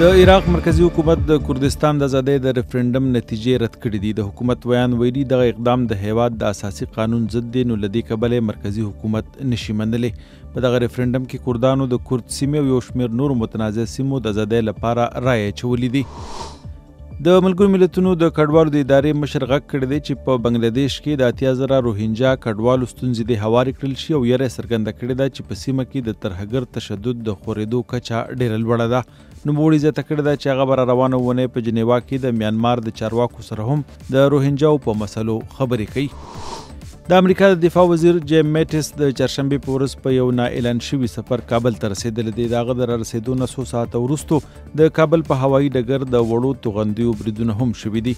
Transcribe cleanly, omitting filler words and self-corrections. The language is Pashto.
د عراق مرکزي حکومت د کردستان د ازادۍ د ریفرنډم نتیجې رد کړې دي. د حکومت ویاند ویلي، دغه اقدام د هیواد د اساسي قانون ضد دی، نو له دې کبله مرکزي حکومت نشي منلی. په دغه ریفرنډم کې کردانو د کرد سیمې او یو شمېر نورو متنازع سیمو د ازادۍ لپاره رایه اچولې دي. د ملګرو ملتونو د کډوالو د ادارې مشر غږ کړی دی چې په بنګلادیش کې د 80,000 روهینجا کډوالو ستونزې دې هوارې کړل شي، او یره څرګنده کړې ده چې په سیمه کې د ترهګر تشدد د خورېدو کچه ډېره لوړه ده. نوموړي زیاته کړې ده چې هغه به روانه اوونۍ په جنیوا کې د میانمار د چارواکو سره هم د روهینجاو په مسلو خبرې کوي. د امریکا د دفاع وزیر جیم میټس د چهارشنبې په ورځ په یو نا اعلان شوي سفر کابل ته رسېدلی دی. د هغه د رارسېدو نه څو ساعته وروسته د کابل په هوایي ډګر د وړو توغندیو بریدونه هم شوي دي.